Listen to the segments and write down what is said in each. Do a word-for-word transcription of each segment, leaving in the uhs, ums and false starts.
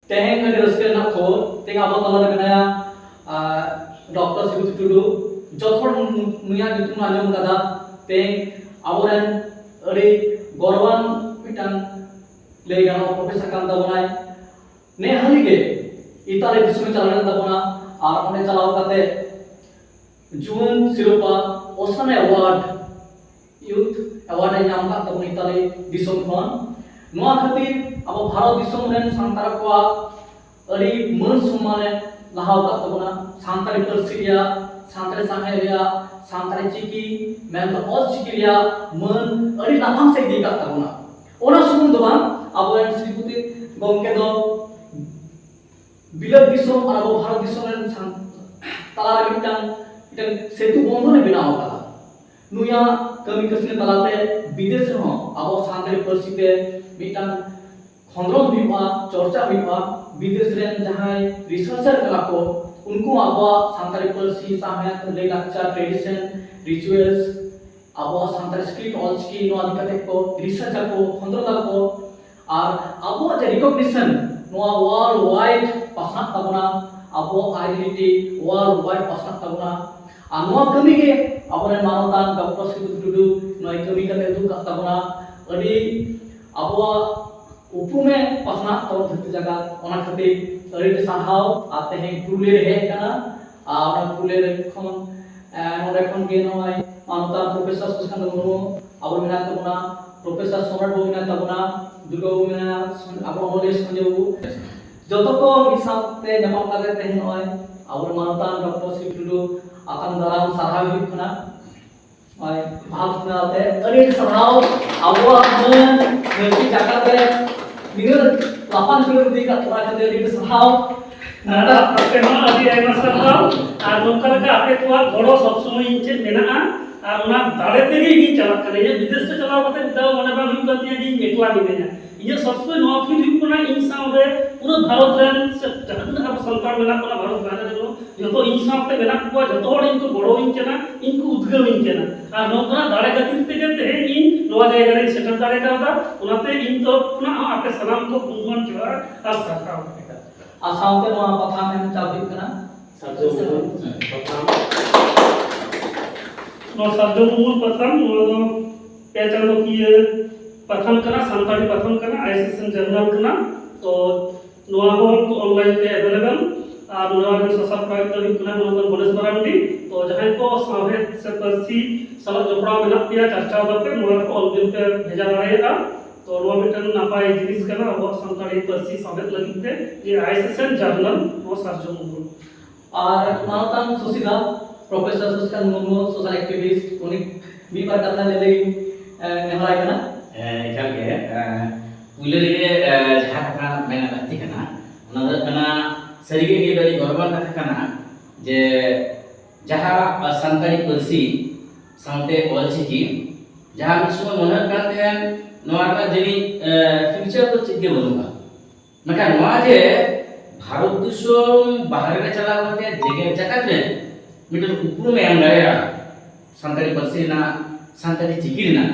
ᱛᱮᱦᱮᱧ ᱟᱹᱰᱤ ᱨᱟᱹᱥᱠᱟᱹ ᱨᱮᱱᱟᱜ ᱠᱷᱚᱵᱚᱨ, ᱛᱮᱦᱮᱧ ᱟᱵᱚ ᱛᱟᱞᱟᱨᱮ ᱢᱮᱱᱟᱭᱟ ᱰᱚᱠᱴᱚᱨ ᱥᱤᱵᱩ ᱴᱩᱰᱩ᱾ ᱡᱚᱛᱚ ᱦᱚᱲ ᱱᱩᱭᱟᱜ ᱧᱩᱛᱩᱢ ᱟᱸᱡᱚᱢ ᱠᱟᱫᱟ᱾ ᱛᱮᱦᱮᱧ ᱟᱵᱚᱨᱮᱱ ᱟᱹᱰᱤ ᱜᱚᱨᱚᱵᱟᱱ ᱢᱤᱫᱴᱟᱝ ᱞᱟᱹᱭ ᱜᱟᱱᱚᱜᱼᱟ ᱯᱨᱚᱯᱷᱮᱥᱚᱨ ᱠᱟᱱ ᱛᱟᱵᱚᱱᱟᱭ᱾ ᱱᱮ ᱦᱟᱹᱞᱤ ᱜᱮ ᱤᱛᱟᱞᱤ ᱫᱤᱥᱚᱢᱮ ᱪᱟᱞᱟᱣ ᱞᱮᱱ ᱛᱟᱵᱚᱱᱟ ᱟᱨ ᱚᱸᱰᱮ ᱪᱟᱞᱟᱣ ᱠᱟᱛᱮ ᱡᱩᱣᱟᱹᱱ ᱥᱤᱨᱳᱯᱟ ᱳᱥᱟᱱ ᱮᱣᱟᱨᱰ, ᱭᱩᱛᱷ ᱮᱣᱟᱨᱰ ᱮ ᱧᱟᱢ ᱠᱟᱫ ᱛᱟᱵᱚᱱᱟ ᱤᱛᱟᱞᱤ ᱫᱤᱥᱚᱢ ᱠᱷᱚᱱ᱾ ᱱᱚᱣᱟ ᱠᱷᱟᱹᱛᱤᱨ ᱟᱵᱚ ᱵᱷᱟᱨᱚᱛ ᱫᱤᱥᱚᱢ ᱨᱮᱱ ᱥᱟᱱᱛᱟᱲ ᱠᱚᱣᱟᱜ ᱟᱹᱰᱤ ᱢᱟᱹᱱ ᱥᱚᱱᱢᱟᱱ ᱮ ᱞᱟᱦᱟ ᱟᱠᱟᱫ ᱛᱟᱵᱚᱱᱟ᱾ ᱥᱟᱱᱛᱟᱲᱤ ᱯᱟᱹᱨᱥᱤ ᱨᱮᱭᱟᱜ, ᱥᱟᱱᱛᱟᱲᱤ ᱥᱟᱶᱦᱮᱫ ᱨᱮᱭᱟᱜ, ᱥᱟᱱᱛᱟᱲᱤ ᱪᱤᱠᱤ ᱢᱮᱱᱫᱚ ᱚᱞ ᱪᱤᱠᱤ ᱨᱮᱭᱟᱜ ᱢᱟᱹᱱ ᱟᱹᱰᱤ ᱞᱟᱯᱷᱟᱝ ᱥᱮᱫ ᱤᱫᱤ ᱟᱠᱟᱫ ᱛᱟᱵᱚᱱᱟ᱾ ᱚᱱᱟ ᱥᱩᱢᱩᱝ ᱫᱚ ᱵᱟᱝ, ᱟᱵᱚᱨᱮᱱ ᱥᱨᱤᱯᱚᱛᱤ ᱜᱚᱢᱠᱮ ᱫᱚ ᱵᱤᱞᱟᱹᱛ ᱫᱤᱥᱚᱢ ᱟᱨ ᱟᱵᱚ ᱵᱷᱟᱨᱚᱛ ᱫᱤᱥᱚᱢ ᱨᱮᱱ ᱥᱟᱱ-, ᱛᱟᱞᱟᱨᱮ ᱢᱤᱫᱴᱟᱝ, ᱢᱤᱫᱴᱟᱝ ᱥᱮᱛᱩ ᱵᱚᱱᱫᱷᱚᱱ ᱮ ᱵᱮᱱᱟᱣ ᱟᱠᱟᱫᱟ᱾ ᱱᱩᱭᱟᱜ ᱠᱟᱹᱢᱤ ᱠᱟᱹᱥᱱᱤ ᱛᱟᱞᱟᱛᱮ ᱵᱤᱫᱮᱥ ᱨᱮᱦᱚᱸ ᱟᱵᱚ ᱥᱟᱱᱛᱟᱲᱤ ᱯᱟᱹᱨᱥᱤ ᱛᱮ ᱢᱤᱫᱴᱟᱝ ᱠᱷᱚᱸᱫᱽᱨᱚᱸᱫᱽ ᱦᱩᱭᱩᱜᱼᱟ, ᱪᱚᱨᱪᱟ ᱦᱩᱭᱩᱜᱼᱟ᱾ ᱵᱤᱫᱮᱥ ᱨᱮᱱ ᱡᱟᱦᱟᱸᱭ ᱨᱤᱥᱟᱨᱪᱟᱨ ᱠᱟᱱᱟ ᱠᱚ, ᱩᱱᱠᱩ ᱟᱵᱚᱣᱟᱜ ᱥᱟᱱᱛᱟᱲᱤ ᱯᱟᱹᱨᱥᱤ, ᱥᱟᱶᱦᱮᱫ, ᱞᱟᱹᱭᱼᱞᱟᱠᱪᱟᱨ, ᱴᱨᱮᱰᱤᱥᱚᱱ, ᱨᱤᱪᱩᱣᱮᱞᱥ, ᱟᱵᱚᱣᱟᱜ ᱥᱟᱱᱛᱟᱲᱤ ᱥᱠᱨᱤᱯᱴ, ᱚᱞᱪᱤᱠᱤ, ᱱᱚᱣᱟ ᱤᱫᱤ ᱠᱟᱛᱮ ᱠᱚ ᱨᱤᱥᱟᱨᱪ ᱟᱠᱚ, ᱠᱷᱚᱸᱫᱽᱨᱚᱸᱫᱽ ᱟᱠᱚ᱾ ᱟᱨ ᱟᱵᱚᱣᱟᱜ ᱡᱮ ᱨᱤᱠᱚᱜᱱᱤᱥᱚᱱ, ᱱᱚᱣᱟ ᱳᱣᱟᱨᱞᱰ ᱣᱟᱭᱤᱰ ᱯᱟᱥᱱᱟᱜ ᱛᱟᱵᱚᱱᱟ, ᱟᱵᱚᱣᱟᱜ ᱟᱭᱰᱮᱱᱴᱤᱴᱤ ᱳᱣᱟᱨᱞᱰ ᱣᱟᱭᱤᱰ ᱯᱟᱥᱱᱟᱜ ᱛᱟᱵᱚᱱᱟ᱾ ᱟᱨ ᱱᱚᱣᱟ ᱠᱟᱹᱢᱤ ᱜᱮ ᱟᱵᱚᱨᱮᱱ ᱢᱟᱱᱚᱛᱟᱱ ᱰᱚᱠᱴᱚᱨ ᱥᱤᱵᱩ ᱴᱩᱰᱩ ᱱᱚᱣᱟ ᱠᱟᱹᱢᱤ ᱠᱟᱛᱮ ᱩᱫᱩᱜ ᱠᱟᱜ ᱛᱟᱵᱚᱱᱟ᱾ ᱟᱹᱰᱤ ᱟᱵᱚᱣᱟᱜ ᱩᱯᱨᱩᱢᱮ ᱯᱟᱥᱱᱟᱜ ᱛᱟᱵᱚᱱ ᱫᱷᱟᱹᱨᱛᱤ ᱡᱟᱠᱟᱛ᱾ ᱚᱱᱟ ᱠᱷᱟᱹᱛᱤᱨ ᱟᱹᱰᱤ ᱟᱹᱰᱤ ᱥᱟᱨᱦᱟᱣ᱾ ᱟᱨ ᱛᱮᱦᱮᱧ ᱯᱩᱨᱩᱞᱤᱭᱟᱹ ᱨᱮ ᱦᱮᱡ ᱟᱠᱟᱱᱟ᱾ ᱟᱨ ᱚᱱᱟ ᱯᱩᱨᱩᱞᱤᱭᱟᱹ ᱨᱮ ᱠᱷᱚᱱ, ᱮ, ᱱᱚᱰᱮ ᱠᱷᱚᱱ ᱜᱮ ᱱᱚᱜᱼᱚᱭ ᱢᱟᱱᱚᱛᱟᱱ ᱯᱨᱚᱯᱷᱮᱥᱚᱨ ᱥᱩᱥᱤᱠᱟᱱᱛ ᱢᱩᱨᱢᱩ ᱟᱵᱚ ᱢᱮᱱᱟᱭ ᱛᱟᱵᱚᱱᱟ, ᱯᱨᱚᱯᱷᱮᱥᱚᱨ ᱥᱚᱢᱨᱟᱴ ᱵᱟᱵᱩ ᱢᱮᱱᱟᱭ ᱛᱟᱵᱚᱱᱟ, ᱫᱩᱨᱜᱟ ᱵᱟᱵᱩ ᱢᱮᱱᱟᱭᱟ, ᱥᱚᱧ-, ᱟᱵᱚ ᱚᱱᱚᱞᱤᱭᱟᱹ ᱥᱚᱧᱡᱚᱭ ᱵᱟᱵᱩ, ᱡᱚᱛᱚ ᱠᱚ ᱢᱤᱫ ᱥᱟᱶᱛᱮ ᱧᱟᱯᱟᱢ ᱠᱟᱛᱮ ᱛᱮᱦᱮᱧ ᱱᱚᱜᱼᱚᱭ ᱟᱵᱚ ᱢᱟᱱᱚᱛᱟᱱ ᱰᱚᱠᱴᱚᱨ ᱥᱤᱵᱩ ᱴᱩᱰᱩ ᱟᱛᱟᱝ ᱫᱟᱨᱟᱢ ᱥᱟᱨᱦᱟᱣ ᱦᱩᱭᱩᱜ ᱠᱟᱱᱟ᱾ ᱱᱚᱜᱼᱚᱭ ᱵᱷᱟᱵᱽ ᱛᱟᱞᱟᱛᱮ ᱟᱹᱰᱤ ᱟᱹᱰᱤ ᱥᱟᱨᱦᱟᱣ᱾ ᱟᱵᱚᱣᱟᱜ ᱢᱟᱹᱱ ᱫᱷᱟᱹᱨᱛᱤ ᱡᱟᱠᱟᱛ ᱨᱮ ᱱᱤᱱᱟᱹᱜ ᱞᱟᱯᱷᱟᱝ ᱥᱮᱫ ᱤᱫᱤ ᱠᱟᱜ ᱵᱚᱱᱟ ᱠᱷᱟᱹᱛᱤᱨ ᱟᱹᱰᱤ ᱟᱹᱰᱤ ᱥᱟᱨᱦᱟᱣ᱾ ᱟᱨ ᱟᱯᱮ ᱦᱚᱸ ᱟᱹᱰᱤ ᱟᱭᱢᱟ ᱥᱟᱨᱦᱟᱣ᱾ ᱟᱨ ᱱᱚᱝᱠᱟ ᱞᱮᱠᱟ ᱟᱯᱮ ᱠᱚᱣᱟᱜ ᱜᱚᱲᱚ ᱥᱚᱵ ᱥᱚᱢᱚᱭ ᱤᱧ ᱴᱷᱮᱱ ᱢᱮᱱᱟᱜᱼᱟ᱾ ᱟᱨ ᱚᱱᱟ ᱫᱟᱲᱮ ᱛᱮᱜᱮ ᱤᱧ ᱪᱟᱞᱟᱜ ᱠᱟᱱᱟ᱾ ᱤᱧᱟᱹᱜ ᱵᱤᱫᱮᱥ ᱨᱮ ᱪᱟᱞᱟᱣ ᱠᱟᱛᱮ ᱢᱤᱫ ᱫᱷᱟᱣ ᱢᱚᱱᱮ ᱵᱟᱝ ᱦᱩᱭᱩᱜ ᱠᱟᱱ ᱛᱤᱧᱟᱹ ᱡᱮ ᱤᱧ ᱮᱠᱞᱟ ᱢᱤᱱᱟᱹᱧᱟ᱾ ᱤᱧᱟᱹᱜ ᱥᱚᱵ ᱥᱚᱢᱚᱭ ᱱᱚᱣᱟ ᱯᱷᱤᱞ ᱦᱩᱭᱩᱜ ᱠᱟᱱᱟ, ᱤᱧ ᱥᱟᱶᱨᱮ ᱯᱩᱨᱟᱹ ᱵᱷᱟᱨᱚᱛ ᱨᱮᱱ ᱥᱮ ᱡᱟᱦᱟᱸ ᱛᱤᱱᱟᱹᱜ ᱟᱵᱚ ᱥᱟᱱᱛᱟᱲ ᱢᱮᱱᱟᱜ ᱵᱚᱱᱟ ᱵᱷᱟᱨᱚᱛ ᱵᱟᱦᱨᱮ ᱨᱮ, ᱡᱚᱛᱚ ᱤᱧ ᱥᱟᱶᱛᱮ ᱢᱮᱱᱟᱜ ᱠᱚᱣᱟ, ᱡᱚᱛᱚ ᱦᱚᱲ ᱤᱧ ᱠᱚ ᱜᱚᱲᱚᱣᱟᱹᱧ ᱠᱟᱱᱟ, ᱤᱧ ᱠᱚ ᱩᱫᱽᱜᱟᱹᱣᱤᱧ ᱠᱟᱱᱟ᱾ ᱟᱨ ᱱᱚᱝᱠᱟᱱᱟᱜ ᱫᱟᱲᱮ ᱠᱷᱟᱹᱛᱤᱨ ᱛᱮᱜᱮ ᱛᱮᱦᱮᱧ ᱤᱧ ᱱᱚᱣᱟ ᱡᱟᱭᱜᱟ ᱨᱮᱧ ᱥᱮᱴᱮᱨ ᱫᱟᱲᱮ ᱠᱟᱣᱫᱟ᱾ ᱚᱱᱟᱛᱮ ᱤᱧ ᱛᱚᱨᱚᱯ ᱠᱷᱚᱱᱟᱜ ᱦᱚᱸ ᱟᱯᱮ ᱥᱟᱱᱟᱢ ᱠᱚ ᱜᱩᱱᱢᱟᱱ ᱡᱚᱦᱟᱨ ᱟᱨ ᱥᱟᱨᱦᱟᱣ᱾ ᱟᱨ ᱥᱟᱶᱛᱮ ᱱᱚᱣᱟ ᱯᱟᱛᱷᱟᱢ ᱮᱢ ᱪᱟᱞ ᱦᱩᱭᱩᱜ ᱠᱟᱱᱟ᱾ ᱥᱟᱨᱡᱚᱢ ᱢᱩᱨᱢᱩ ᱯᱟᱛᱷᱟᱢ᱾ ᱱᱚᱣᱟ ᱥᱟᱨᱡᱚᱢ ᱢᱩᱨᱢᱩ ᱯᱟᱛᱷᱟᱢ, ᱱᱚᱣᱟ ᱫᱚ ᱯᱮ ᱪᱟᱸᱫᱚᱠᱤᱭᱟᱹ ᱯᱟᱛᱷᱟᱢ ᱠᱟᱱᱟ, ᱥᱟᱱᱛᱟᱲᱤ ᱯᱟᱛᱷᱟᱢ ᱠᱟᱱᱟ, ᱟᱭ ᱥᱤ ᱮᱥ ᱮᱱ ᱡᱟᱨᱱᱟᱞ ᱠᱟᱱᱟ᱾ ᱛᱚ ᱱᱚᱣᱟ ᱦᱚᱸ ᱚᱱᱞᱟᱭᱤᱱ ᱛᱮ ᱮᱵᱮᱞᱮᱵᱮᱞ᱾ ᱟᱨ ᱱᱚᱣᱟ ᱨᱮᱱ ᱥᱟᱥᱟᱯᱲᱟᱣᱤᱡ ᱫᱚ ᱦᱩᱭᱩᱜ ᱠᱟᱱᱟ ᱱᱚᱣᱟ ᱫᱚ ᱜᱚᱱᱮᱥ ᱢᱟᱨᱟᱱᱰᱤ᱾ ᱛᱚ ᱡᱟᱦᱟᱸᱭ ᱠᱚ ᱥᱟᱶᱦᱮᱫ ᱥᱮ ᱯᱟᱹᱨᱥᱤ ᱥᱟᱞᱟᱜ ᱡᱚᱯᱲᱟᱣ ᱢᱮᱱᱟᱜ ᱯᱮᱭᱟ, ᱪᱟᱨᱪᱟᱣ ᱫᱟᱯᱮ, ᱱᱚᱣᱟ ᱠᱚ ᱚᱞ ᱵᱤᱞ ᱯᱮ ᱵᱷᱮᱡᱟ ᱫᱟᱲᱮᱭᱟᱜᱼᱟ᱾ ᱛᱚ ᱱᱚᱣᱟ ᱢᱤᱫᱴᱮᱱ ᱱᱟᱯᱟᱭ ᱡᱤᱱᱤᱥ ᱠᱟᱱᱟ ᱟᱵᱚᱣᱟᱜ ᱥᱟᱱᱛᱟᱲᱤ ᱯᱟᱹᱨᱥᱤ ᱥᱟᱶᱦᱮᱫ ᱞᱟᱹᱜᱤᱫ ᱛᱮ, ᱡᱮ ᱟᱭ ᱥᱤ ᱮᱥ ᱮᱱ ᱡᱟᱨᱱᱟᱞ ᱱᱚᱣᱟ ᱥᱟᱨᱡᱚᱢ ᱩᱯᱨᱩᱢ᱾ ᱟᱨ ᱢᱟᱱᱚᱛᱟᱱ ᱥᱩᱥᱤᱞᱟ, ᱯᱨᱚᱯᱷᱮᱥᱚᱨ ᱥᱩᱥᱤᱠᱟᱱᱛ ᱢᱩᱨᱢᱩ, ᱥᱳᱥᱟᱞ ᱮᱠᱴᱤᱵᱷᱤᱥᱴ, ᱩᱱᱤ ᱢᱤᱫ ᱵᱟᱨ ᱠᱟᱛᱷᱟ ᱞᱟᱹᱭ ᱞᱟᱹᱜᱤᱫ, ᱮ, ᱱᱮᱦᱚᱨᱟᱭ ᱠᱟᱱᱟ᱾ ᱮ, ᱮᱠᱟᱞ ᱜᱮ, ᱮ, ᱯᱩᱭᱞᱩ ᱨᱮᱜᱮ, ᱮ, ᱡᱟᱦᱟᱸ ᱠᱟᱛᱷᱟ ᱢᱮᱱ ᱞᱟᱹᱠᱛᱤ ᱠᱟᱱᱟ, ᱚᱱᱟ ᱫᱚ ᱦᱩᱭᱩᱜ ᱠᱟᱱᱟ, ᱥᱟᱹᱨᱤᱜᱮ ᱱᱤᱭᱟᱹ ᱫᱚ ᱟᱹᱰᱤ ᱜᱚᱨᱚᱵᱟᱱ ᱠᱟᱛᱷᱟ ᱠᱟᱱᱟ ᱡᱮ ᱡᱟᱦᱟᱸ, ᱟ, ᱥᱟᱱᱛᱟᱲᱤ ᱯᱟᱹᱨᱥᱤ ᱥᱟᱶᱛᱮ ᱚᱞᱪᱤᱠᱤ, ᱡᱟᱦᱟᱸ ᱢᱤᱫ ᱥᱚᱢᱚᱭ ᱢᱚᱱᱮ ᱦᱩᱭᱩᱜ ᱠᱟᱱ ᱛᱟᱦᱮᱸᱱ, ᱱᱚᱣᱟ ᱨᱮᱱᱟᱜ ᱡᱟᱹᱱᱤᱡ, ᱮ, ᱯᱷᱤᱭᱩᱪᱟᱨ ᱫᱚ ᱪᱮᱫ ᱜᱮ ᱵᱟᱹᱱᱩᱜᱼᱟ, ᱢᱮᱱᱠᱷᱟᱱ ᱱᱚᱣᱟ ᱡᱮ ᱵᱷᱟᱨᱚᱛ ᱫᱤᱥᱚᱢ ᱵᱟᱦᱨᱮ ᱨᱮ ᱪᱟᱞᱟᱣ ᱠᱟᱛᱮ ᱡᱮᱜᱮᱛ ᱡᱟᱠᱟᱛ ᱨᱮ ᱢᱤᱫᱴᱮᱱ ᱩᱯᱨᱩᱢ ᱮ ᱮᱢ ᱫᱟᱲᱮᱭᱟᱜᱼᱟ ᱥᱟᱱᱛᱟᱲᱤ ᱯᱟᱹᱨᱥᱤ ᱨᱮᱱᱟᱜ, ᱥᱟᱱᱛᱟᱲᱤ ᱪᱤᱠᱤ ᱨᱮᱱᱟᱜ,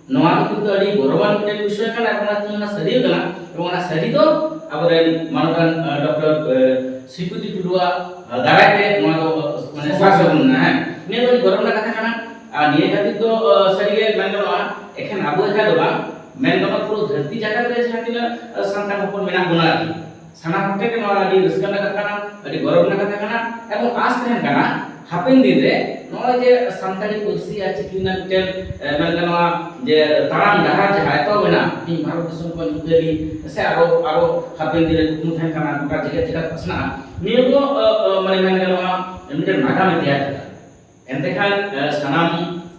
ᱱᱚᱣᱟ ᱫᱚ ᱠᱤᱱᱛᱩ ᱟᱹᱰᱤ ᱜᱚᱨᱚᱵᱟᱱ ᱢᱤᱫᱴᱮᱱ ᱵᱤᱥᱚᱭ ᱠᱟᱱᱟ᱾ ᱮᱵᱚᱝ ᱚᱱᱟ ᱥᱟᱹᱨᱤ ᱠᱟᱱᱟ, ᱮᱵᱚᱝ ᱚᱱᱟ ᱥᱟᱹᱨᱤ ᱫᱚ ᱟᱵᱚᱨᱮᱱ ᱢᱟᱱᱚᱛᱟᱱ, ᱟᱸ, ᱰᱚᱠᱴᱚᱨ, ᱟᱸ, ᱥᱨᱤᱯᱚᱛᱤ ᱴᱩᱰᱩᱣᱟᱜ, ᱟᱸ, ᱫᱟᱨᱟᱭ ᱛᱮ ᱱᱚᱣᱟ ᱫᱚ, ᱟᱸ, ᱢᱟᱱᱮ ᱥᱟᱨ ᱥᱟᱹᱜᱩᱱ ᱮᱱᱟ, ᱦᱮᱸ᱾ ᱱᱤᱭᱟᱹ ᱫᱚ ᱟᱹᱰᱤ ᱜᱚᱨᱚᱵᱽ ᱨᱮᱱᱟᱜ ᱠᱟᱛᱷᱟ ᱠᱟᱱᱟ᱾ ᱟᱨ ᱱᱤᱭᱟᱹ ᱠᱷᱟᱹᱛᱤᱨ ᱫᱚ, ᱟᱸ, ᱥᱟᱹᱨᱤᱜᱮ ᱢᱮᱱ ᱜᱟᱱᱚᱜᱼᱟ, ᱮᱠᱷᱮᱱ ᱟᱵᱚ ᱮᱠᱞᱟ ᱫᱚ ᱵᱟᱝ, ᱢᱮᱱ ᱜᱟᱱᱚᱜᱼᱟ ᱯᱩᱨᱟᱹ ᱫᱷᱟᱹᱨᱛᱤ ᱡᱟᱠᱟᱛ ᱨᱮ ᱡᱟᱦᱟᱸ ᱛᱤᱱᱟᱹᱜ, ᱟᱸ, ᱥᱟᱱᱛᱟᱲ ᱦᱚᱯᱚᱱ ᱢᱮᱱᱟᱜ ᱵᱚᱱᱟ ᱟᱨᱠᱤ, ᱥᱟᱱᱟᱢ ᱦᱚᱲ ᱴᱷᱮᱱ ᱜᱮ ᱱᱚᱣᱟ ᱟᱹᱰᱤ ᱨᱟᱹᱥᱠᱟᱹ ᱨᱮᱱᱟᱜ ᱠᱟᱛᱷᱟ ᱠᱟᱱᱟ, ᱟᱹᱰᱤ ᱜᱚᱨᱚᱵᱽ ᱨᱮᱱᱟᱜ ᱠᱟᱛᱷᱟ ᱠᱟᱱᱟ᱾ ᱮᱵᱚᱝ ᱟᱸᱥ ᱛᱟᱦᱮᱱ ᱠᱟᱱᱟ ᱦᱟᱯᱮᱱ ᱫᱤᱱ ᱨᱮ ᱱᱚᱜᱼᱚᱭ ᱡᱮ ᱥᱟᱱᱛᱟᱲᱤ ᱯᱟᱹᱨᱥᱤ ᱟᱨ ᱪᱤᱠᱤ ᱨᱮᱱᱟᱜ ᱢᱤᱫᱴᱮᱱ, ᱮ, ᱢᱮᱱ ᱜᱟᱱᱚᱜᱼᱟ ᱡᱮ ᱛᱟᱲᱟᱢ ᱰᱟᱦᱟᱨ ᱡᱟᱦᱟᱸ ᱮᱛᱚᱦᱚᱵ ᱮᱱᱟ ᱛᱮᱦᱮᱧ ᱵᱷᱟᱨᱚᱛ ᱫᱤᱥᱚᱢ ᱠᱷᱚᱱ ᱤᱛᱟᱹᱞᱤ ᱥᱮ ᱟᱨᱚ, ᱟᱨᱚ ᱦᱟᱯᱮᱱ ᱫᱤᱱ ᱨᱮ ᱠᱩᱠᱢᱩ ᱛᱟᱦᱮᱱ ᱠᱟᱱᱟ ᱜᱚᱴᱟ ᱡᱮᱜᱮᱛ ᱡᱟᱠᱟᱛ ᱯᱟᱥᱱᱟᱜᱼᱟ, ᱱᱤᱭᱟᱹ ᱠᱚ, ᱮ, ᱮ, ᱢᱟᱱᱮ ᱢᱮᱱ ᱜᱟᱱᱚᱜᱼᱟ ᱢᱤᱫᱴᱮᱱ ᱱᱟᱜᱟᱢ ᱮ ᱛᱮᱭᱟᱨ ᱠᱮᱫᱟ᱾ ᱮᱱᱛᱮ ᱠᱷᱟᱱ, ᱮ, ᱥᱟᱱᱟᱢ,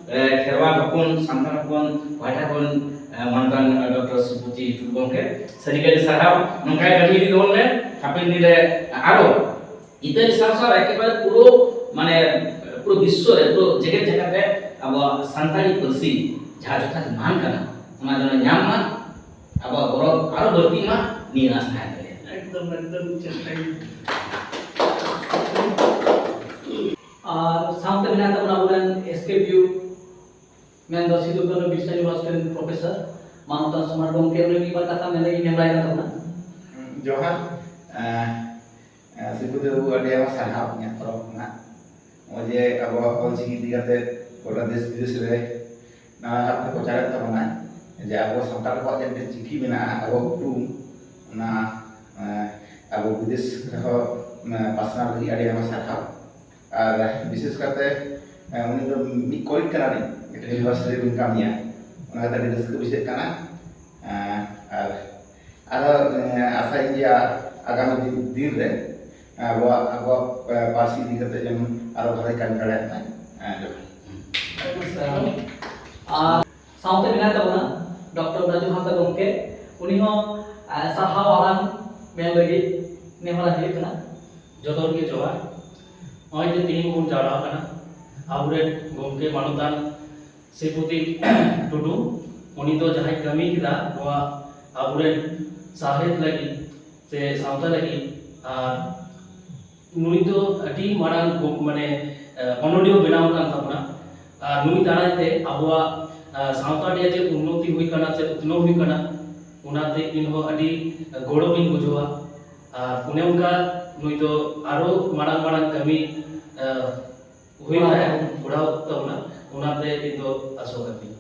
ᱮ, ᱠᱷᱮᱨᱣᱟᱞ ᱦᱚᱯᱚᱱ, ᱥᱟᱱᱛᱟᱲ ᱦᱚᱯᱚᱱ ᱯᱟᱦᱴᱟ ᱠᱷᱚᱱ, ᱮ, ᱢᱟᱱᱚᱛᱟᱱ, ᱮ, ᱰᱚᱠᱴᱚᱨ ᱥᱨᱤᱯᱚᱛᱤ ᱴᱩᱰᱩ ᱜᱚᱢᱠᱮ, ᱥᱟᱹᱨᱤᱜᱮ ᱟᱹᱰᱤ ᱥᱟᱨᱦᱟᱣ᱾ ᱱᱚᱝᱠᱟ ᱜᱮ ᱠᱟᱹᱢᱤ ᱤᱫᱤ ᱛᱟᱵᱚᱱ ᱢᱮ, ᱦᱟᱯᱮᱱ ᱫᱤᱱ ᱨᱮ ᱟᱨᱚ ᱤᱛᱟᱹᱞᱤ ᱥᱟᱶ ᱥᱟᱶ ᱮᱠᱮᱵᱟᱨᱮ ᱯᱩᱨᱟᱹ, ᱢᱟᱱᱮ, ᱯᱩᱨᱟᱹ ᱵᱤᱥᱥᱚ ᱨᱮ, ᱯᱩᱨᱟᱹ ᱡᱮᱜᱮᱛ ᱡᱟᱠᱟᱛ ᱨᱮ ᱟᱵᱚᱣᱟᱜ ᱥᱟᱱᱛᱟᱲᱤ ᱯᱟᱹᱨᱥᱤ ᱡᱟᱦᱟᱸ ᱡᱚᱛᱷᱟᱛ ᱢᱟᱱ ᱠᱟᱱᱟ, ᱚᱱᱟ ᱡᱮᱱᱚ ᱧᱟᱢ ᱢᱟ, ᱟᱵᱚᱣᱟᱜ ᱜᱚᱨᱚᱵᱽ ᱟᱨᱚ ᱵᱟᱹᱲᱛᱤᱜ ᱢᱟ, ᱱᱤᱭᱟᱹ ᱟᱥ ᱛᱟᱦᱮᱱ ᱛᱟᱞᱮᱭᱟ᱾ ᱮᱠᱫᱚᱢ, ᱮᱠᱫᱚᱢ ᱪᱮᱥᱴᱟᱭ᱾ ᱟᱨ ᱥᱟᱶᱛᱮ ᱢᱮᱱᱟᱜ ᱛᱟᱵᱚᱱᱟ ᱟᱵᱚᱨᱮᱱ ᱮᱥ ᱠᱮ ᱯᱤ ᱭᱩ ᱢᱮᱱᱫᱚ ᱥᱤᱫᱩ ᱠᱟᱹᱱᱦᱩ ᱵᱤᱨᱥᱟ ᱭᱩᱱᱤᱵᱷᱟᱨᱥᱤᱴᱤ ᱨᱮᱱ ᱯᱨᱚᱯᱷᱮᱥᱚᱨ ᱢᱟᱱᱚᱛᱟᱱ ᱥᱚᱢᱨᱟᱴ ᱜᱚᱢᱠᱮ, ᱩᱱᱤ ᱢᱤᱫ ᱵᱟᱨ ᱠᱟᱛᱷᱟ ᱢᱮᱱ ᱞᱟᱹᱜᱤᱫ ᱱᱮᱦᱚᱨᱟᱭ ᱠᱟᱱ ᱛᱟᱵᱚᱱᱟ᱾ ᱡᱚᱦᱟᱨ᱾ ᱮᱸ, ᱮᱸ, ᱥᱤᱵᱩ ᱫᱮᱵ ᱵᱟᱹᱵᱩ, ᱟᱹᱰᱤ ᱟᱭᱢᱟ ᱥᱟᱨᱦᱟᱣ ᱤᱧᱟᱹᱜ ᱛᱚᱨᱚᱯ ᱠᱷᱚᱱᱟᱜ᱾ ᱱᱚᱜᱼᱚᱭ ᱡᱮ ᱟᱵᱚᱣᱟᱜ ᱚᱞ ᱪᱤᱠᱤ ᱤᱫᱤ ᱠᱟᱛᱮ ᱜᱚᱴᱟ ᱫᱮᱥ ᱵᱤᱫᱮᱥ ᱨᱮ ᱱᱟᱱᱟ ᱵᱷᱟᱵ ᱛᱮ ᱯᱨᱚᱪᱟᱨᱮᱫ ᱛᱟᱵᱚᱱᱟ, ᱡᱮ ᱟᱵᱚ ᱥᱟᱱᱛᱟᱲ ᱠᱚᱣᱟᱜ ᱡᱮ ᱢᱤᱫᱴᱮᱱ ᱪᱤᱠᱤ ᱢᱮᱱᱟᱜᱼᱟ, ᱟᱵᱚ ᱩᱯᱨᱩᱢ, ᱚᱱᱟ, ᱮᱸ, ᱟᱵᱚ ᱵᱤᱫᱮᱥ ᱨᱮᱦᱚᱸ, ᱮᱸ, ᱯᱟᱥᱱᱟᱣ ᱞᱟᱹᱜᱤᱫ ᱟᱹᱰᱤ ᱟᱭᱢᱟ ᱥᱟᱨᱦᱟᱣ᱾ ᱟᱨ ᱵᱤᱥᱮᱥ ᱠᱟᱛᱮ, ᱮᱸ, ᱩᱱᱤ ᱫᱚ ᱢᱤᱫ ᱠᱚᱞᱤᱜᱽ ᱠᱟᱱᱟᱞᱤᱧ, ᱢᱤᱫᱴᱮᱱ ᱤᱭᱩᱱᱤᱵᱷᱟᱨᱥᱤᱴᱤ ᱨᱮᱵᱤᱱ ᱠᱟᱹᱢᱤᱭᱟ, ᱚᱱᱟ ᱠᱟᱛᱮ ᱟᱹᱰᱤ ᱨᱟᱹᱥᱠᱟᱹ ᱵᱩᱡᱷᱟᱹᱜ ᱠᱟᱱᱟ᱾ ᱮᱸ, ᱟᱨ ᱟᱨᱦᱚᱸ, ᱮᱸ, ᱟᱥᱟᱭᱟᱹᱧ ᱡᱮ ᱟᱜᱟᱢᱤ ᱫᱤᱱ, ᱫᱤᱱ ᱨᱮ ᱟᱵᱚᱣᱟᱜ, ᱟᱵᱚᱣᱟᱜ, ᱮᱸ, ᱯᱟᱹᱨᱥᱤ ᱤᱫᱤ ᱠᱟᱛᱮ ᱡᱮᱢᱚᱱ ᱟᱨᱚ ᱵᱷᱟᱞᱮ ᱠᱟᱹᱢᱤ ᱫᱟᱲᱮᱭᱟᱜ ᱢᱟᱭ᱾ ᱮᱸ, ᱡᱚᱦᱟᱨ᱾ ᱟᱨ ᱥᱟᱶᱛᱮ ᱢᱮᱱᱟᱭ ᱛᱟᱵᱚᱱᱟ ᱰᱚᱠᱴᱚᱨ ᱨᱟᱡᱩ ᱦᱟᱸᱥᱫᱟ ᱜᱚᱢᱠᱮ, ᱩᱱᱤ ᱦᱚᱸ, ᱮᱸ, ᱥᱟᱨᱦᱟᱣ ᱟᱲᱟᱝ ᱢᱮᱱ ᱞᱟᱹᱜᱤᱫ ᱱᱮᱦᱚᱨ ᱦᱩᱭᱩᱜ ᱠᱟᱱᱟ᱾ ᱡᱚᱛᱚ ᱦᱚᱲ ᱜᱮ ᱡᱚᱦᱟᱨ᱾ ᱱᱚᱜᱼᱚᱭ ᱡᱮ ᱛᱮᱦᱮᱧ ᱵᱚᱱ ᱡᱟᱣᱨᱟ ᱟᱠᱟᱱᱟ, ᱟᱵᱚᱨᱮᱱ ᱜᱚᱢᱠᱮ ᱢᱟᱱᱚᱛᱟᱱ ᱥᱨᱤᱯᱚᱛᱤ ᱴᱩᱰᱩ, ᱩᱱᱤ ᱫᱚ ᱡᱟᱦᱟᱸᱭ ᱠᱟᱹᱢᱤ ᱠᱮᱫᱟ ᱱᱚᱣᱟ ᱟᱵᱚᱨᱮᱱ ᱥᱟᱶᱦᱮᱫ ᱞᱟᱹᱜᱤᱫ ᱥᱮ ᱥᱟᱶᱛᱟ ᱞᱟᱹᱜᱤᱫ, ᱟᱨ ᱱᱩᱭ ᱫᱚ ᱟᱹᱰᱤ ᱢᱟᱨᱟᱝ ᱜᱚ-, ᱢᱟᱱᱮ, ᱮ, ᱚᱱᱚᱞᱤᱭᱟᱹ ᱵᱮᱱᱟᱣ ᱟᱠᱟᱱ ᱛᱟᱵᱚᱱᱟ᱾ ᱟᱨ ᱱᱩᱭ ᱫᱟᱨᱟᱭ ᱛᱮ ᱟᱵᱚᱣᱟᱜ, ᱮ, ᱥᱟᱶᱛᱟ ᱨᱮᱭᱟᱜ ᱪᱮᱫ ᱩᱱᱱᱚᱛᱤ ᱦᱩᱭ ᱠᱟᱱᱟ, ᱪᱮᱫ ᱩᱛᱱᱟᱹᱣ ᱦᱩᱭ ᱠᱟᱱᱟ, ᱚᱱᱟᱛᱮ ᱤᱧ ᱦᱚᱸ ᱟᱹᱰᱤ, ᱮ, ᱜᱚᱨᱚᱵᱤᱧ ᱵᱩᱡᱷᱟᱹᱣᱟ᱾ ᱟᱨ ᱚᱱᱮ ᱚᱱᱠᱟ ᱱᱩᱭ ᱫᱚ ᱟᱨᱚ ᱢᱟᱨᱟᱝ ᱢᱟᱨᱟᱝ ᱠᱟᱹᱢᱤ, ᱮ, ᱦᱩᱭ ᱛᱟᱭᱟ, ᱠᱚᱨᱟᱣ ᱛᱟᱵᱚᱱᱟ, ᱚᱱᱟᱛᱮ ᱤᱧ ᱫᱚ ᱟᱥᱚᱜ ᱠᱟᱹᱱᱟᱹᱧ᱾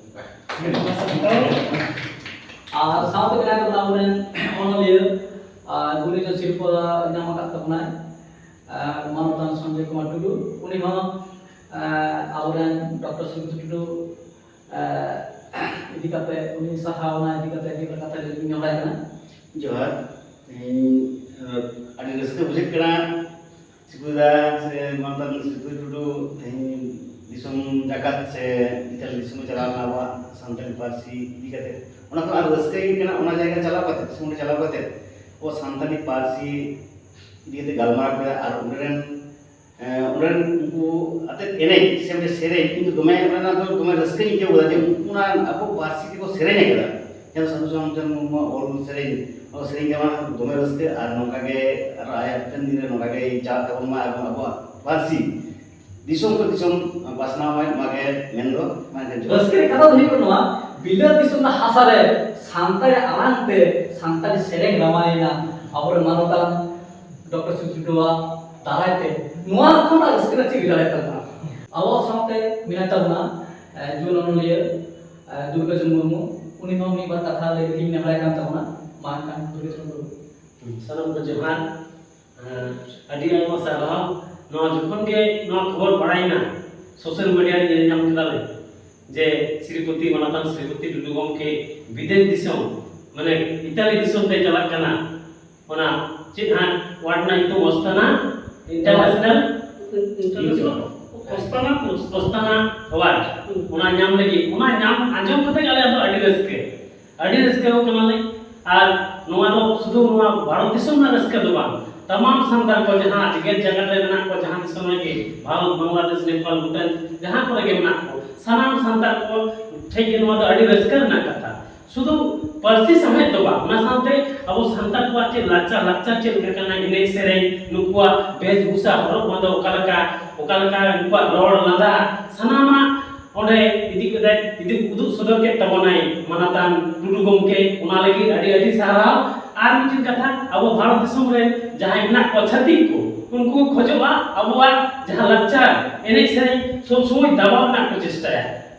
ᱟᱨ ᱥᱟᱶᱛᱮ ᱢᱮᱱᱟᱭ ᱛᱟᱵᱚᱱᱟ ᱟᱵᱚᱨᱮᱱ ᱚᱱᱚᱞᱤᱭᱟᱹ, ᱟᱨ ᱜᱩᱱᱤᱡᱚ ᱥᱤᱨᱯᱟᱹ ᱧᱟᱢ ᱟᱠᱟᱫ ᱛᱟᱵᱚᱱᱟᱭ, ᱟᱨ ᱢᱟᱱᱚᱛᱟᱱ ᱥᱚᱧᱡᱚᱭ ᱠᱩᱢᱟᱨ ᱴᱩᱰᱩ, ᱩᱱᱤ ᱦᱚᱸ, ᱟᱨ ᱟᱵᱚᱨᱮᱱ ᱰᱚᱠᱴᱚᱨ ᱥᱩᱵᱤᱛ ᱴᱩᱰᱩ, ᱟᱨ ᱤᱫᱤ ᱠᱟᱛᱮ, ᱩᱱᱤ ᱥᱟᱨᱦᱟᱣ ᱚᱱᱟ ᱤᱫᱤ ᱠᱟᱛᱮ ᱢᱤᱫ ᱵᱟᱨ ᱠᱟᱛᱷᱟ ᱞᱟᱹᱭ ᱞᱤᱧ ᱱᱮᱦᱚᱨᱟᱭ ᱠᱟᱱᱟ᱾ ᱡᱚᱦᱟᱨ᱾ ᱤᱧ, ᱟᱹᱰᱤ ᱨᱟᱹᱥᱠᱟᱹ ᱵᱩᱡᱷᱟᱹᱜ ᱠᱟᱱᱟ ᱥᱤᱵᱩ ᱫᱟ ᱥᱮ ᱢᱟᱱᱚᱛᱟᱱ ᱥᱤᱵᱩ ᱴᱩᱰᱩ ᱛᱮᱦᱮᱧ ᱫᱤᱥᱚᱢ ᱡᱟᱠᱟᱛ ᱥᱮ ᱮᱴᱟᱜ ᱫᱤᱥᱚᱢ ᱮ ᱪᱟᱞᱟᱣ ᱞᱮᱱᱟ ᱟᱵᱚᱣᱟᱜ ᱥᱟᱱᱛᱟᱲᱤ ᱯᱟᱹᱨᱥᱤ ᱤᱫᱤ ᱠᱟᱛᱮ᱾ ᱚᱱᱟ ᱠᱷᱚᱱ ᱟᱨ ᱨᱟᱹᱥᱠᱟᱹ ᱜᱮ ᱠᱟᱱᱟ, ᱚᱱᱟ ᱡᱟᱭᱜᱟ ᱪᱟᱞᱟᱣ ᱠᱟᱛᱮ, ᱥᱮ ᱚᱸᱰᱮ ᱪᱟᱞᱟᱣ ᱠᱟᱛᱮ ᱟᱵᱚ ᱥᱟᱱᱛᱟᱲᱤ ᱯᱟᱹᱨᱥᱤ ᱤᱫᱤ ᱠᱟᱛᱮ ᱜᱟᱞᱢᱟᱨᱟᱣ ᱠᱮᱫᱟ᱾ ᱟᱨ ᱚᱸᱰᱮ ᱨᱮᱱ, ᱮᱸ, ᱚᱸᱰᱮ ᱨᱮᱱ ᱩᱱᱠᱩ ᱟᱛᱮᱫ ᱮᱱᱮᱡ ᱥᱮ ᱢᱤᱫᱴᱮᱱ ᱥᱮᱨᱮᱧ, ᱤᱧ ᱫᱚ ᱫᱚᱢᱮ ᱚᱸᱰᱮᱱᱟᱜ ᱫᱚ ᱫᱚᱢᱮ ᱨᱟᱹᱥᱠᱟᱹᱧ ᱟᱹᱭᱠᱟᱹᱣ ᱠᱮᱫᱟ ᱡᱮ ᱩᱱᱠᱩ ᱚᱱᱟ ᱟᱵᱚ ᱯᱟᱹᱨᱥᱤ ᱛᱮᱠᱚ ᱥᱮᱨᱮᱧ ᱟᱠᱟᱫᱟ᱾ ᱡᱟᱦᱟᱸ ᱫᱚ ᱥᱟᱹᱫᱷᱩ ᱨᱟᱢᱪᱟᱸᱫᱽ ᱢᱩᱨᱢᱩᱣᱟᱜ ᱚᱞ ᱥᱮᱨᱮᱧ, ᱚᱱᱟ ᱥᱮᱨᱮᱧ ᱠᱟᱱᱟ, ᱫᱚᱢᱮ ᱨᱟᱹᱥᱠᱟᱹ᱾ ᱟᱨ ᱱᱚᱝᱠᱟ ᱜᱮ ᱟᱨᱚ ᱟᱭᱟᱜ ᱦᱟᱯᱮᱱ ᱫᱤᱱ ᱨᱮ ᱱᱚᱝᱠᱟ ᱜᱮ ᱪᱟᱞᱟᱜ ᱛᱟᱵᱚᱱ ᱢᱟ ᱮᱵᱚᱝ ᱟᱵᱚᱣᱟᱜ ᱯᱟᱹᱨᱥᱤ ᱫᱤᱥᱚᱢ ᱠᱷᱚᱱ ᱫᱤᱥᱚᱢ ᱯᱟᱥᱱᱟᱣ ᱢᱟᱭ ᱚᱱᱟᱜᱮ ᱢᱮᱱᱫᱚ᱾ ᱢᱟ ᱮᱱᱠᱷᱟᱱ ᱡᱚᱦᱟᱨ᱾ ᱨᱟᱹᱥᱠᱟᱹ ᱨᱮᱭᱟᱜ ᱠᱟᱛᱷᱟ ᱫᱚ ᱦᱩᱭᱩᱜ ᱠᱟᱱᱟ ᱱᱚᱣᱟ, ᱵᱤᱞᱟᱹᱛ ᱫᱤᱥᱚᱢ ᱨᱮᱱᱟᱜ ᱦᱟᱥᱟ ᱨᱮ ᱥᱟᱱᱛᱟᱲᱤ ᱟᱲᱟᱝ ᱛᱮ ᱥᱟᱱᱛᱟᱲᱤ ᱥᱮᱨᱮᱧ ᱨᱟᱢᱟᱭᱮᱱᱟ ᱟᱵᱚᱨᱮᱱ ᱢᱟᱱᱚᱛᱟᱱ ᱰᱚᱠᱴᱚᱨ ᱥᱤᱫᱩ ᱴᱩᱰᱩᱣᱟᱜ ᱫᱟᱨᱟᱭ ᱛᱮ᱾ ᱱᱚᱣᱟ ᱠᱷᱚᱱ ᱟᱨ ᱨᱟᱹᱥᱠᱟᱹ ᱨᱮᱱᱟᱜ ᱪᱮᱫ ᱦᱩᱭ ᱫᱟᱲᱮᱭᱟᱜ ᱛᱟᱵᱚᱱᱟ? ᱟᱵᱚᱣᱟᱜ ᱥᱟᱶᱛᱮ ᱢᱮᱱᱟᱭ ᱛᱟᱵᱚᱱᱟ, ᱮ, ᱡᱩᱣᱟᱹᱱ ᱚᱱᱚᱞᱤᱭᱟᱹ, ᱮ, ᱫᱩᱨᱜᱟᱪᱚᱨᱚᱱ ᱢᱩᱨᱢᱩ᱾ ᱩᱱᱤ ᱦᱚᱸ ᱢᱤᱫ ᱵᱟᱨ ᱠᱟᱛᱷᱟ ᱞᱟᱹᱭ ᱞᱟᱹᱜᱤᱫ ᱱᱮᱦᱚᱨᱟᱭ ᱠᱟᱱ ᱛᱟᱵᱚᱱᱟ᱾ ᱢᱟ ᱮᱱᱠᱷᱟᱱ ᱫᱩᱨᱜᱟᱪᱚᱨᱚᱱ ᱢᱩᱨᱢᱩ᱾ ᱥᱟᱱᱟᱢ ᱠᱚ ᱡᱚᱦᱟᱨ᱾ ᱟᱨ ᱟᱹᱰᱤ ᱟᱭᱢᱟ ᱥᱟᱨᱦᱟᱣ᱾ ᱱᱚᱣᱟ ᱡᱚᱠᱷᱚᱱ ᱜᱮ ᱱᱚᱣᱟ ᱠᱷᱚᱵᱚᱨ ᱵᱟᱲᱟᱭᱮᱱᱟ, ᱥᱳᱥᱟᱞ ᱢᱤᱰᱤᱭᱟ ᱨᱮ ᱧᱮᱞ ᱧᱟᱢ ᱠᱮᱫᱟᱞᱮ ᱡᱮ ᱥᱨᱤᱯᱚᱛᱤ, ᱢᱟᱱᱚᱛᱟᱱ ᱥᱨᱤᱯᱚᱛᱤ ᱴᱩᱰᱩ ᱜᱚᱢᱠᱮ ᱵᱤᱫᱮᱥ ᱫᱤᱥᱚᱢ, ᱢᱟᱱᱮ ᱤᱛᱟᱞᱤ ᱫᱤᱥᱚᱢ ᱛᱮ ᱪᱟᱞᱟᱜ ᱠᱟᱱᱟ᱾ ᱚᱱᱟ ᱪᱮᱫ ᱦᱟᱸᱜ ᱣᱟᱨᱰ ᱨᱮᱱᱟᱜ ᱧᱩᱛᱩᱢ? ᱚᱥᱛᱟᱱᱟ ᱤᱱᱴᱟᱨᱱᱮᱥᱱᱟᱞ ᱤᱱᱴᱟᱨᱱᱮᱥᱱᱟᱞ ᱚᱥᱛᱟᱱᱟ ᱠᱳᱨᱥ᱾ ᱚᱥᱛᱟᱱᱟ ᱣᱟᱨᱰ᱾ ᱦᱩᱸ᱾ ᱚᱱᱟ ᱧᱟᱢ ᱞᱟᱹᱜᱤᱫ, ᱚᱱᱟ ᱧᱟᱢ ᱟᱸᱡᱚᱢ ᱠᱟᱛᱮ ᱟᱞᱮ ᱫᱚ ᱟᱹᱰᱤ ᱨᱟᱹᱥᱠᱟᱹ, ᱟᱹᱰᱤ ᱨᱟᱹᱥᱠᱟᱹ ᱠᱟᱱᱟᱞᱮ᱾ ᱟᱨ ᱱᱚᱣᱟ ᱫᱚ ᱥᱩᱫᱷᱩ ᱱᱚᱣᱟ ᱵᱷᱟᱨᱚᱛ ᱫᱤᱥᱚᱢ ᱨᱮᱱᱟᱜ ᱨᱟᱹᱥᱠᱟᱹ ᱫᱚ ᱵᱟᱝ, ᱛᱟᱢᱟᱢ ᱥᱟᱱᱛᱟᱲ ᱠᱚ ᱡᱟᱦᱟᱸ ᱡᱮᱜᱮᱛ ᱡᱟᱠᱟᱛ ᱨᱮ ᱢᱮᱱᱟᱜ ᱠᱚ, ᱡᱟᱦᱟᱸ ᱫᱤᱥᱚᱢ ᱨᱮᱜᱮ, ᱵᱷᱟᱨᱚᱛ, ᱵᱟᱝᱞᱟᱫᱮᱥ, ᱱᱮᱯᱟᱞ, ᱵᱷᱩᱴᱟᱱ, ᱡᱟᱦᱟᱸ ᱠᱚᱨᱮ ᱜᱮ ᱢᱮᱱᱟᱜ ᱠᱚ, ᱥᱟᱱᱟᱢ ᱥᱟᱱᱛᱟᱲ ᱠᱚ ᱴᱷᱮᱱ ᱜᱮ ᱱᱚᱣᱟ ᱫᱚ ᱟᱹᱰᱤ ᱨᱟᱹᱥᱠᱟᱹ ᱨᱮᱱᱟᱜ ᱠᱟᱛᱷᱟ᱾ ᱥᱩᱫᱷᱩ ᱯᱟᱹᱨᱥᱤ ᱥᱟᱶᱦᱮᱫ ᱫᱚ ᱵᱟᱝ, ᱚᱱᱟ ᱥᱟᱶᱛᱮ ᱟᱵᱚ ᱥᱟᱱᱛᱟᱲ ᱠᱚᱣᱟᱜ ᱪᱮᱫ ᱞᱟᱠᱪᱟᱨ, ᱞᱟᱠᱪᱟᱨ ᱪᱮᱫ ᱞᱮᱠᱟ ᱠᱟᱱᱟ, ᱮᱱᱮᱡ ᱥᱮᱨᱮᱧ, ᱱᱩᱠᱩᱣᱟᱜ ᱵᱮᱥᱵᱷᱩᱥᱟ, ᱦᱚᱨᱚᱜ ᱵᱟᱸᱫᱮ ᱚᱠᱟ ᱞᱮᱠᱟ, ᱚᱠᱟ ᱞᱮᱠᱟ ᱱᱩᱠᱩᱣᱟᱜ ᱨᱚᱲ ᱞᱟᱸᱫᱟ, ᱥᱟᱱᱟᱢᱟᱜ ᱚᱸᱰᱮ ᱤᱫᱤ ᱠᱟᱛᱮ ᱡᱩᱫᱤ ᱩᱫᱩᱜ ᱥᱚᱫᱚᱨ ᱠᱮᱫ ᱛᱟᱵᱚᱱᱟᱭ ᱢᱟᱱᱚᱛᱟᱱ ᱴᱩᱰᱩ ᱜᱚᱢᱠᱮ, ᱚᱱᱟ ᱞᱟᱹᱜᱤᱫ ᱟᱹᱰᱤ ᱟᱹᱰᱤ ᱥᱟᱨᱦᱟᱣ᱾ ᱟᱨ ᱢᱤᱫᱴᱤᱡ ᱠᱟᱛᱷᱟ, ᱟᱵᱚ ᱵᱷᱟᱨᱚᱛ ᱫᱤᱥᱚᱢ ᱨᱮ ᱡᱟᱦᱟᱸᱭ ᱢᱮᱱᱟᱜ ᱠᱚᱣᱟ ᱪᱷᱟᱹᱛᱤᱠ ᱠᱚ, ᱩᱱᱠᱩ ᱠᱚ ᱠᱷᱚᱡᱚᱜᱼᱟ ᱟᱵᱚᱣᱟᱜ ᱡᱟᱦᱟᱸ ᱞᱟᱠᱪᱟᱨ, ᱮᱱᱮᱡ ᱥᱮᱨᱮᱧ ᱥᱚᱵ ᱥᱚᱢᱚᱭ ᱫᱟᱵᱟᱣ ᱨᱮᱱᱟᱜ ᱠᱚ ᱪᱮᱥᱴᱟᱭᱟ᱾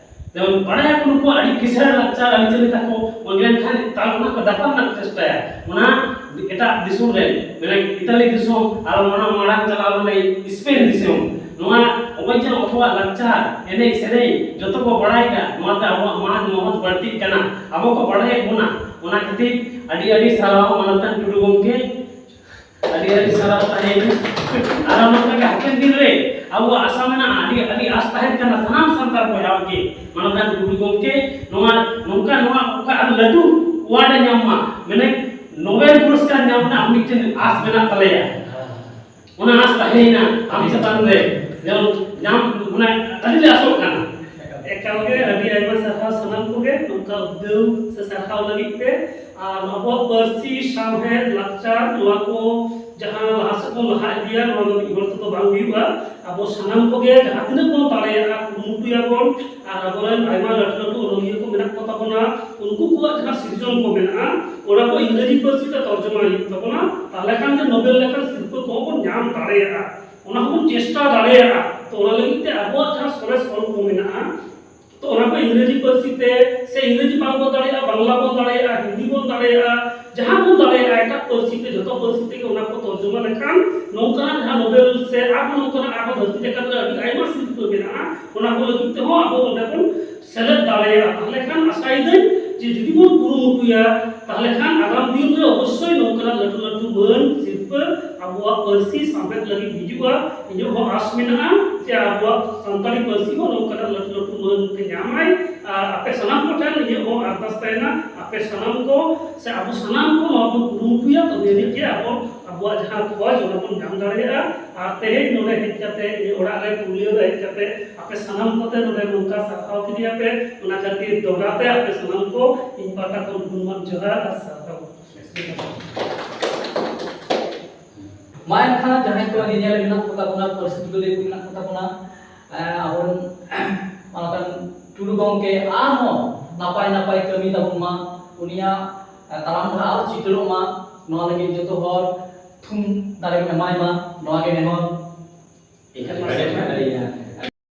ᱡᱮᱢᱚᱱ ᱵᱟᱲᱟᱭᱟᱠᱚ ᱱᱩᱠᱩᱣᱟᱜ ᱟᱹᱰᱤ ᱠᱤᱥᱟᱹᱬ ᱞᱟᱠᱪᱟᱨ ᱟᱹᱨᱤᱪᱟᱹᱞᱤ ᱛᱟᱠᱚ, ᱢᱮᱱᱠᱷᱟᱱ ᱛᱟᱞ ᱨᱮᱱᱟᱜ ᱠᱚ ᱫᱟᱯᱟᱞ ᱨᱮᱱᱟᱜ ᱠᱚ ᱪᱮᱥᱴᱟᱭᱟ᱾ ᱚᱱᱟ ᱮᱴᱟᱜ ᱫᱤᱥᱚᱢ ᱨᱮ, ᱢᱟᱱᱮ ᱤᱛᱟᱞᱤ ᱫᱤᱥᱚᱢ, ᱟᱨ ᱚᱱᱟ ᱢᱟᱲᱟᱝ ᱪᱟᱞᱟᱣ ᱞᱮᱱᱟ ᱥᱯᱮᱱ ᱫᱤᱥᱚᱢ᱾ ᱱᱚᱣᱟ ᱱᱚᱜᱼᱚᱭ ᱡᱮ ᱟᱵᱚᱣᱟᱜ ᱞᱟᱠᱪᱟᱨ, ᱮᱱᱮᱡ ᱥᱮᱨᱮᱧ ᱡᱚᱛᱚ ᱠᱚ ᱵᱟᱲᱟᱭᱮᱫᱟ, ᱱᱚᱣᱟᱛᱮ ᱟᱵᱚᱣᱟᱜ ᱢᱟᱱ ᱢᱚᱦᱚᱛ ᱵᱟᱹᱲᱛᱤᱜ ᱠᱟᱱᱟ, ᱟᱵᱚ ᱠᱚ ᱵᱟᱲᱟᱭᱮᱫ ᱵᱚᱱᱟ᱾ ᱚᱱᱟ ᱠᱷᱟᱹᱛᱤᱨ ᱟᱹᱰᱤ ᱟᱹᱰᱤ ᱥᱟᱨᱦᱟᱣ ᱢᱟᱱᱚᱛᱟᱱ ᱴᱩᱰᱩ ᱜᱚᱢᱠᱮ, ᱟᱹᱰᱤ ᱟᱹᱰᱤ ᱥᱟᱨᱦᱟᱣ ᱛᱟᱦᱮᱸᱭᱮᱱᱟ᱾ ᱟᱨ ᱱᱚᱝᱠᱟ ᱜᱮ ᱦᱟᱯᱮᱱ ᱫᱤᱱ ᱨᱮ ᱟᱵᱚᱣᱟᱜ ᱟᱥᱟ ᱢᱮᱱᱟᱜᱼᱟ, ᱟᱹᱰᱤ ᱟᱹᱰᱤ ᱟᱥ ᱛᱟᱦᱮᱱ ᱠᱟᱱᱟ ᱥᱟᱱᱟᱢ ᱥᱟᱱᱛᱟᱲ ᱵᱚᱭᱦᱟ ᱜᱮ, ᱢᱟᱱᱚᱛᱟᱱ ᱴᱩᱰᱩ ᱜᱚᱢᱠᱮ ᱱᱚᱣᱟ ᱱᱚᱝᱠᱟ ᱱᱚᱣᱟ ᱚᱠᱟ ᱟᱨ ᱞᱟᱹᱴᱩ ᱟᱣᱟᱨᱰ ᱮ ᱧᱟᱢ ᱢᱟ, ᱢᱟᱱᱮ ᱱᱳᱵᱮᱞ ᱯᱩᱨᱚᱥᱠᱟᱨ ᱧᱟᱢ ᱨᱮᱱᱟᱜ ᱢᱤᱫᱴᱮᱱ ᱟᱥ ᱢᱮᱱᱟᱜ ᱛᱟᱞᱮᱭᱟ᱾ ᱚᱱᱟ ᱟᱥ ᱛᱟᱦᱮᱸᱭᱮᱱᱟ ᱟᱢ ᱪᱮᱛᱟᱱ ᱨᱮ, ᱡᱮᱢᱚᱱ ᱧᱟᱢ, ᱢᱟᱱᱮ ᱟᱹᱰᱤ ᱞᱮ ᱟᱥᱚᱜ ᱠᱟᱱᱟ᱾ ᱮᱠᱟᱞ ᱜᱮ ᱟᱹᱰᱤ ᱟᱭᱢᱟ ᱥᱟᱨᱦᱟᱣ ᱥᱟᱱᱟᱢ ᱠᱚᱜᱮ ᱱᱚᱝᱠᱟ ᱩᱫᱽᱜᱟᱹᱣ ᱥᱮ ᱥᱟᱨᱦᱟᱣ ᱞᱟᱹᱜᱤᱫ ᱛᱮ᱾ ᱟᱨ ᱟᱵᱚᱣᱟᱜ ᱯᱟᱹᱨᱥᱤ, ᱥᱟᱶᱦᱮᱫ, ᱞᱟᱠᱪᱟᱨ, ᱱᱚᱣᱟ ᱠᱚ ᱡᱟᱦᱟᱸ ᱞᱟᱦᱟ ᱥᱮᱫ ᱵᱚᱱ ᱞᱟᱦᱟ ᱤᱫᱤᱭᱟ, ᱱᱚᱣᱟ ᱫᱚ ᱢᱤᱫ ᱦᱚᱲ ᱛᱮᱫᱚ ᱵᱟᱝ ᱦᱩᱭᱩᱜᱼᱟ᱾ ᱟᱵᱚ ᱥᱟᱱᱟᱢ ᱠᱚᱜᱮ ᱡᱟᱦᱟᱸ ᱛᱤᱱᱟᱹᱜ ᱵᱚᱱ ᱫᱟᱲᱮᱭᱟᱜᱼᱟ, ᱠᱩᱨᱩᱢᱩᱴᱩᱭᱟᱵᱚᱱ᱾ ᱟᱨ ᱟᱵᱚᱨᱮᱱ ᱟᱭᱢᱟ ᱞᱟᱹᱴᱩ ᱞᱟᱹᱴᱩ ᱚᱱᱚᱞᱤᱭᱟᱹ ᱠᱚ ᱢᱮᱱᱟᱜ ᱠᱚ ᱛᱟᱵᱚᱱᱟ, ᱩᱱᱠᱩ ᱠᱚᱣᱟᱜ ᱡᱟᱦᱟᱸ ᱥᱤᱨᱡᱚᱱ ᱠᱚ ᱢᱮᱱᱟᱜᱼᱟ, ᱚᱱᱟ ᱠᱚ ᱤᱝᱨᱮᱡᱤ ᱯᱟᱹᱨᱥᱤ ᱛᱮ ᱛᱚᱨᱡᱚᱢᱟ ᱦᱩᱭᱩᱜ ᱛᱟᱵᱚᱱᱟ᱾ ᱛᱟᱦᱚᱞᱮ ᱠᱷᱟᱱ ᱜᱮ ᱱᱳᱵᱮᱞ ᱞᱮᱠᱟᱱ ᱥᱤᱨᱯᱟᱹ ᱠᱚᱦᱚᱸ ᱵᱚᱱ ᱧᱟᱢ ᱫᱟᱲᱮᱭᱟᱜᱼᱟ, ᱚᱱᱟ ᱦᱚᱸᱵᱚᱱ ᱪᱮᱥᱴᱟ ᱫᱟᱲᱮᱭᱟᱜᱼᱟ᱾ ᱛᱚ, ᱚᱱᱟ ᱞᱟᱹᱜᱤᱫ ᱛᱮ ᱟᱵᱚᱣᱟᱜ ᱡᱟᱦᱟᱸ ᱥᱚᱨᱮᱥ ᱚᱞ ᱠᱚ ᱢᱮᱱᱟᱜᱼᱟ, ᱛᱚ, ᱚᱱᱟ ᱠᱚ ᱤᱝᱨᱮᱡᱤ ᱯᱟᱹᱨᱥᱤ ᱛᱮ ᱥᱮ ᱤᱝᱨᱮᱡᱤ ᱵᱟᱝ ᱵᱚᱱ ᱫᱟᱲᱮᱭᱟᱜᱼᱟ, ᱵᱟᱝᱞᱟ ᱵᱚᱱ ᱫᱟᱲᱮᱭᱟᱜᱼᱟ, ᱦᱤᱱᱫᱤ ᱵᱚᱱ ᱫᱟᱲᱮᱭᱟᱜᱼᱟ, ᱡᱟᱦᱟᱸ ᱵᱚᱱ ᱫᱟᱲᱮᱭᱟᱜᱼᱟ, ᱮᱴᱟᱜ ᱯᱟᱹᱨᱥᱤ ᱛᱮ, ᱡᱚᱛᱚ ᱯᱟᱹᱨᱥᱤ ᱛᱮᱜᱮ ᱚᱱᱟ ᱠᱚ ᱛᱚᱨᱡᱚᱢᱟ ᱞᱮᱠᱷᱟᱱ ᱱᱚᱝᱠᱟᱱᱟᱜ ᱡᱟᱦᱟᱸ ᱱᱳᱵᱮᱞ ᱥᱮ ᱟᱨᱦᱚᱸ ᱱᱚᱝᱠᱟᱱᱟᱜ ᱟᱨᱦᱚᱸ ᱫᱷᱟᱹᱨᱛᱤ ᱡᱟᱠᱟᱛ ᱨᱮ ᱟᱹᱰᱤ ᱟᱭᱢᱟ ᱥᱤᱨᱯᱟᱹ ᱢᱮᱱᱟᱜᱼᱟ, ᱚᱱᱟ ᱠᱚ ᱞᱟᱹᱜᱤᱫ ᱛᱮᱦᱚᱸ ᱟᱵᱚ ᱚᱸᱰᱮ ᱵᱚᱱ ᱥᱮᱞᱮᱫ ᱫᱟᱲᱮᱭᱟᱜᱼᱟ᱾ ᱛᱟᱦᱚᱞᱮ ᱠᱷᱟᱱ ᱟᱥᱟᱭᱮᱫᱟᱹᱧ ᱡᱮ ᱡᱩᱫᱤ ᱵᱚᱱ ᱠᱩᱨᱩᱢᱩᱴᱩᱭᱟ, ᱛᱟᱦᱚᱞᱮ ᱠᱷᱟᱱ ᱟᱜᱟᱢ ᱫᱤᱱ ᱨᱮ ᱚᱵᱚᱥᱥᱳᱭ ᱱᱚᱝᱠᱟᱱᱟᱜ ᱞᱟᱹᱴᱩ ᱞᱟᱹᱴᱩ ᱢᱟᱹᱱ ᱥᱤᱨᱯᱟᱹ ᱟᱵᱚᱣᱟᱜ ᱯᱟᱹᱨᱥᱤ ᱥᱟᱶᱦᱮᱫ ᱞᱟᱹᱜᱤᱫ ᱦᱤᱡᱩᱜᱼᱟ᱾ ᱤᱧᱟᱹᱜ ᱦᱚᱸ ᱟᱥ ᱢᱮᱱᱟᱜᱼᱟ ᱡᱮ ᱟᱵᱚᱣᱟᱜ ᱥᱟᱱᱛᱟᱲᱤ ᱯᱟᱹᱨᱥᱤ ᱦᱚᱸ ᱱᱚᱝᱠᱟᱱᱟᱜ ᱞᱟᱹᱴᱩ ᱞᱟᱹᱴᱩ ᱢᱟᱹᱱ ᱛᱮ ᱧᱟᱢᱟᱭ᱾ ᱟᱨ ᱟᱯᱮ ᱥᱟᱱᱟᱢ ᱠᱚᱴᱷᱮᱱ ᱤᱧᱟᱹᱜ ᱦᱚᱸ ᱟᱨᱫᱟᱥ ᱛᱟᱦᱮᱱᱟ, ᱟᱯᱮ ᱥᱟᱱᱟᱢ ᱠᱚ ᱥᱮ ᱟᱵᱚ ᱥᱟᱱᱟᱢ ᱠᱚ ᱱᱚᱣᱟ ᱵᱚᱱ ᱠᱩᱨᱩᱢᱩᱴᱩᱭᱟ, ᱛᱚᱵᱮ ᱟᱹᱱᱤᱡ ᱜᱮ ᱟᱵᱚ ᱟᱵᱚᱣᱟᱜ ᱡᱟᱦᱟᱸ ᱠᱷᱚᱡᱽ, ᱚᱱᱟ ᱵᱚᱱ ᱧᱟᱢ ᱫᱟᱲᱮᱭᱟᱜᱼᱟ᱾ ᱟᱨ ᱛᱮᱦᱮᱧ ᱱᱚᱰᱮ ᱦᱮᱡ ᱠᱟᱛᱮ, ᱤᱧᱟᱹᱜ ᱚᱲᱟᱜ ᱨᱮ ᱯᱩᱨᱩᱞᱤᱭᱟᱹ ᱨᱮ ᱦᱮᱡ ᱠᱟᱛᱮ ᱟᱯᱮ ᱥᱟᱱᱟᱢ ᱠᱚᱛᱮ ᱱᱚᱰᱮ ᱱᱚᱝᱠᱟ ᱥᱟᱨᱦᱟᱣ ᱠᱤᱫᱤᱧᱟ ᱯᱮ, ᱚᱱᱟ ᱠᱷᱟᱹᱛᱤᱨ ᱫᱚᱦᱲᱟ ᱛᱮ ᱟᱯᱮ ᱥᱟᱱᱟᱢ ᱠᱚ ᱤᱧ ᱯᱟᱦᱴᱟ ᱠᱷᱚᱱ ᱜᱩᱱᱢᱟᱱ ᱡᱚᱦᱟᱨ ᱟᱨ ᱥᱟᱨᱦᱟᱣ᱾ ᱢᱟ ᱮᱱᱠᱷᱟᱱ ᱡᱟᱦᱟᱸᱭ ᱠᱚ ᱧᱮᱧᱮᱞ ᱢᱮᱱᱟᱜ ᱠᱚ ᱛᱟᱵᱚᱱᱟ, ᱯᱟᱹᱨᱥᱤ ᱫᱩᱞᱟᱹᱲᱤᱭᱟᱹ ᱠᱚ ᱢᱮᱱᱟᱜ ᱠᱚ ᱛᱟᱵᱚᱱᱟ, ᱮᱸ, ᱟᱵᱚᱨᱮᱱ ᱢᱟᱱᱚᱛᱟᱱ ᱴᱩᱰᱩ ᱜᱚᱢᱠᱮ ᱟᱨᱦᱚᱸ ᱱᱟᱯᱟᱭ ᱱᱟᱯᱟᱭ ᱠᱟᱹᱢᱤ ᱛᱟᱵᱚᱱ ᱢᱟ, ᱩᱱᱤᱭᱟᱜ, ᱮᱸ, ᱛᱟᱲᱟᱢ ᱰᱟᱦᱟᱨ ᱟᱨ ᱪᱤᱠᱟᱹᱲᱚᱜ ᱢᱟ, ᱱᱚᱣᱟ ᱞᱟᱹᱜᱤᱫ ᱡᱚᱛᱚ ᱦᱚᱲ ᱛᱷᱩᱢ ᱫᱟᱲᱮ ᱵᱚᱱ ᱮᱢᱟᱭ ᱢᱟ, ᱱᱚᱣᱟ ᱜᱮ ᱱᱮᱦᱚᱨ᱾ ᱮᱱᱠᱷᱟᱱ ᱢᱟᱥᱴᱟᱨ ᱢᱟ ᱞᱟᱹᱭᱟ,